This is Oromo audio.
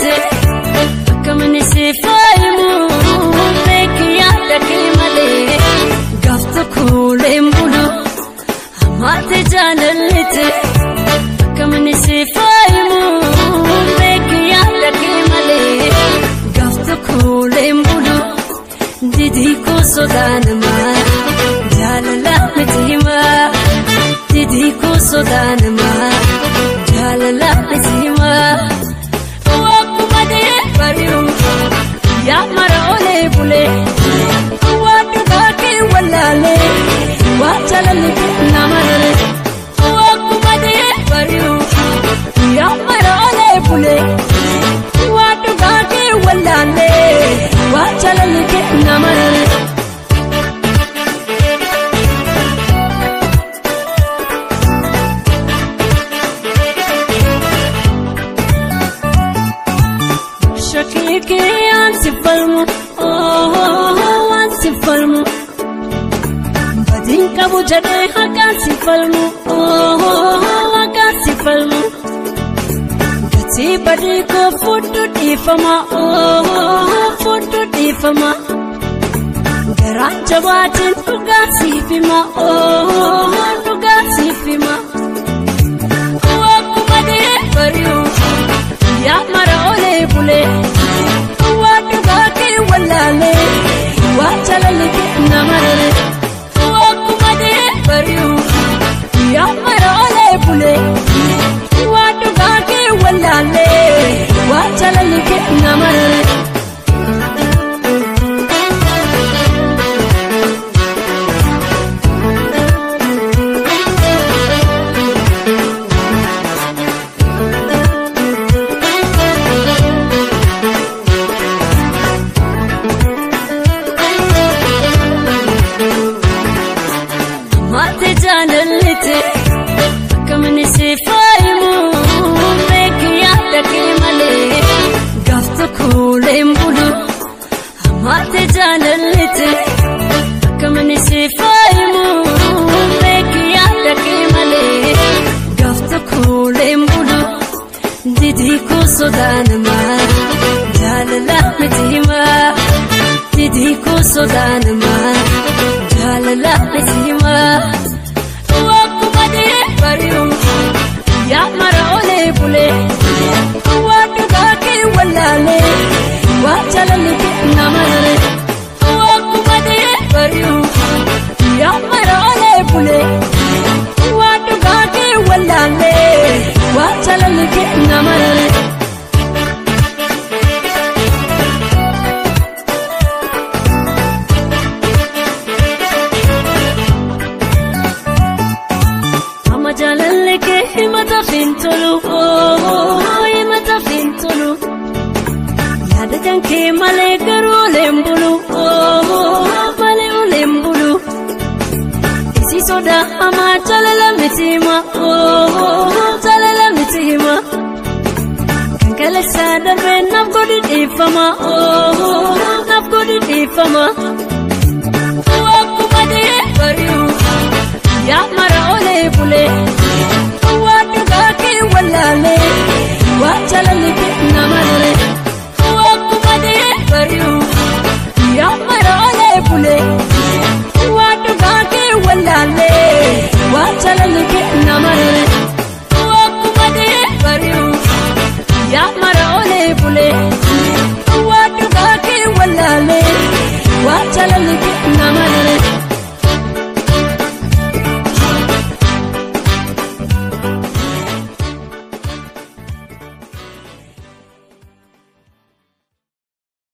jaalalite akkamni si faayimu beeki yaada kee malee gaaf tokkollee bulu ammaatti jaalalite akkamni si faayimu beeki yaada kee malee gaaf tokkollee bulu didii koo sodaanamaa jaalala miti himaa didii koo sodaanamaa jaalala miti himaa akkuma dee bari'u yaa mara olee bulee waa dhugaa kee wallaalee waa jaalalli kee nama raree akkuma dee bari'u yaa mara olee bulee waa dhugaa kee wallaalee waa jaalalli kee nama raree. Shakiki ansi falmu, oh ansi falmu. Badin qabu jedhee haqaan si falmu, oh haqaan si falmu. Gatii badii koo fudhu dhiifama, oh fudhu dhiifama. Garaan jabaatiin dhugaa siif hima, oh dhugaa siif hima. Akkuma dee bari'u yaa mara olee bulee waa dhugaa kee wallaalee waa jaalalli kee nama raree akkuma dee bari'u yaa mara olee bulee waa dhugaa kee wallaalee waa jaalalli kee nama raree. Ammaatti jaalalite akkamni si faayimu beeki yaada kee malee gaaf tokkollee bulu ammaatti jaalalite akkamni si faayimu beeki yaada kee malee gaaf tokkollee bulu didii koo sodaanamaa jaalala miti himaa didii koo sodaanamaa jaalala miti himaa akkuma dee bari'u yaa mara olee bulee waa dhugaa kee wallaalee waa jaalalli kee nama raree akkuma dee bari'u yaa mara olee bulee waa dhugaa kee wallaalee waa jaalalli kee nama raree. Amma jaalalli kee himata fintolu, himata fintolu. Yaada kan kee malee garuu oleen bulu, malee oleen bulu. Isi sodaa hamaa jaalala miti hima, jaalala miti hima. Kan kaleessaa darbee naaf godhi dhiifama, naaf godhi dhiifama. Akkuma dee bari'u yaa mara olee bulee waa dhugaa kee wallaalee waa jaalalli kee nama raree akkuma dee bari'u yaa mara olee bulee waa dhugaa kee wallaalee waa jaalalli kee nama raree akkuma dee bari'u yaa mara olee bulee waa dhugaa kee wallaalee waa jaalalli kee